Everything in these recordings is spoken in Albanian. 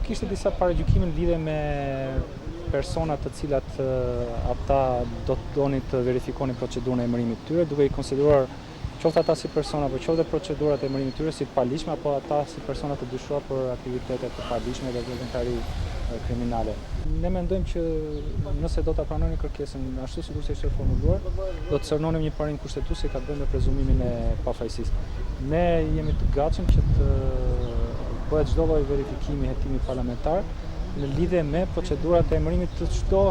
Kishte disa paragjykime në lidhje me persona të cilat ata do të donin të verifikonin procedurën e emërimit të tyre, duke i konsideruar qoftë ata si persona apo qoftë dhe procedurat e emërimit të tyre si të paligjshme apo ata si persona të dyshuar për aktivitete të paligjshme dhe veprimtari kriminale. Ne mendojmë që nëse do ta pranonin kërkesën ashtu sikurse ishte formuluar, do të cënonim një parim kushtetues që ka të bëjë me prezumimin e pafajësisë. Ne jemi të gatshëm që të bëhet çdo lloj verifikimi, hetimi parlamentar në lidhje me procedurat e emërimit të çdo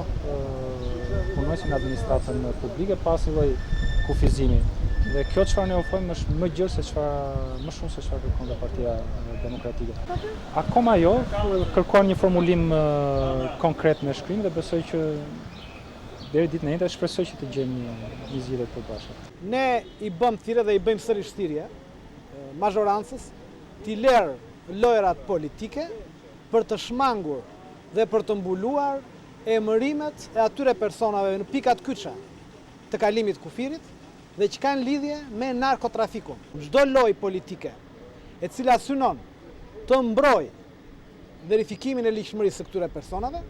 punonjësi në administratën publike pa asnjë lloj kufizimi. Dhe kjo çfarë ne ofrojmë është më gjerë se çfarë më shumë se çfarë kërkon dhe Partia Demokratike. Akoma jo, kërkuan një formulim konkret me shkrim dhe besoj që deri ditën e enjte shpresoj që të gjejmë një një zgjidhje të përbashkët. Ne i bëmë thirrje dhe i bëjmë sërish thirrje mazhorancës t'i lerë lojërat politike për të shmangur dhe për të mbuluar emërimet e atyre personave në pikat kyçe të kalimit të kufirit dhe që kanë lidhje me narkotrafikun. Çdo lojë politike e cila synon të mbrojë verifikimin e ligjshmërisë së këtyre personave,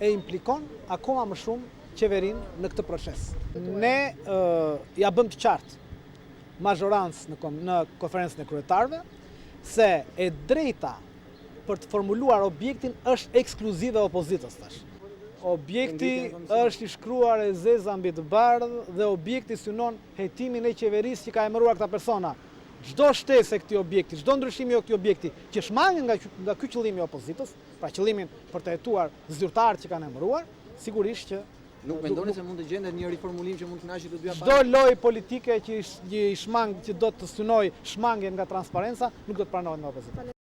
e implikon akoma më shumë qeverinë në këtë proces. Ne ia bëmë të qartë mazhorancës në në konferencën e kryetarëve se e drejta për të formuluar objektin është ekskluzive e opozitës tash. Objekti është i shkruar e zeza mbi të bardhë dhe objekti synon hetimin e qeverisë që ka emëruar këta persona. Çdo shtesë e këtij objekti, çdo ndryshim i këtij objekti që shmanget nga nga ky qëllim i opozitës, pra qëllimin për të hetuar zyrtarët që kanë emëruar, sigurisht që Nuk mendoni se mund të gjendet një riformulim që mund të kënaqë të dyja palët? Çdo lojë politike që i shmang që do të synojë shmangien nga transparenca, nuk do të pranohet nga opozita.